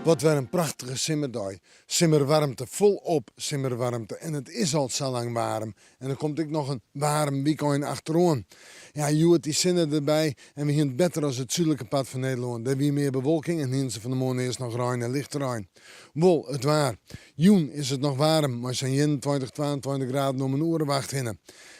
Wat wer in prachtige simmerdei. Simmerwaarmte, folop simmerwaarmte. En it is al sa lang waarm. En der komt ek noch in waarm wykein achteroan. Ja, hjoed dy sinne derby en we hiene it better as it súdlike part fan Nederlân. Dêr wie mear bewolking en hiene se fan 'e moarn earst noch rein en lichte rein. Wol, it waar. Jûn is it noch waarm, mei sa'n 21, 22 graden om in oere of acht hinne.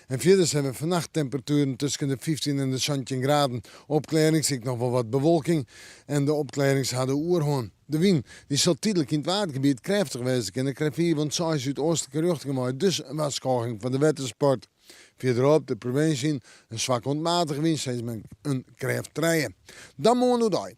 En fierders hawwe we fannacht temperatueren tusken de 15 en de 17 graden. Opklearrings, ek noch wol wat bewolking en de opklearrings ha de oerhân. De wyn, dy sil tydlik yn it Waadgebiet krêftich wêze kinne, krêft 5 oant 6 út oastlike rjochting wei, dus in warskôging foar de wettersport. Fierderop, de provinsje yn, in swak oant matige wyn, sis mar in krêft 3. Dan moarn oerdei.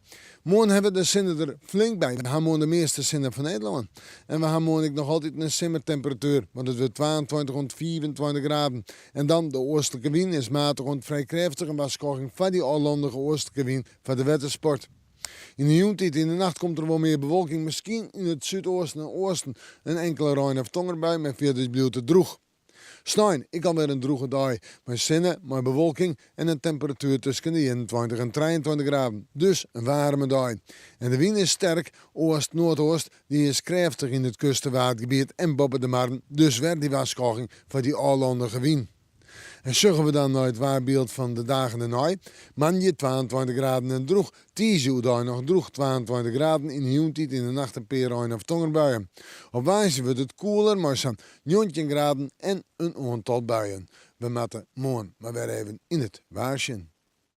Moarn hawwe we de sinne der flink by. We ha moarn de measte sinne fan Nederlân. En we ha moarn ek noch altyd in simmertemperatuer, want it wurdt 22 oant 25 graden. En dan, de oastlike wyn is matich oant frij krêftich, in warskôging foar dy ôflandige oastlike wyn foar de wettersport. Yn de jûntiid yn de nacht komt der wol mear bewolking, miskien yn it súdeasten en oasten in inkele rein of tongerbui, mar fierders bliuwt it drûch. Snein ek alwer in drûge dei mei sinne, mei bewolking en in temperatuer tusken de 21 en 23 graden. Dus in waarme dei. En de wyn is sterk, oast-noardeast, dy is krêftich yn it kust- en Waadgebiet en boppe de marren, dus wer dy warskôging foar dy ôflandige wyn. En sjogge we dan nei it waarbyld fan de dagen dêrnei, moandei 22 graden en drûch, tiisdei oerdei noch drûch, 22 graden, yn de jûntiid yn de nacht in pear rein of tongerbuien. Op woansdei wurdt it koeler mei sa'n 19 graden en in oantal buien. We moatte moarn mar wer even yn it waar sjen.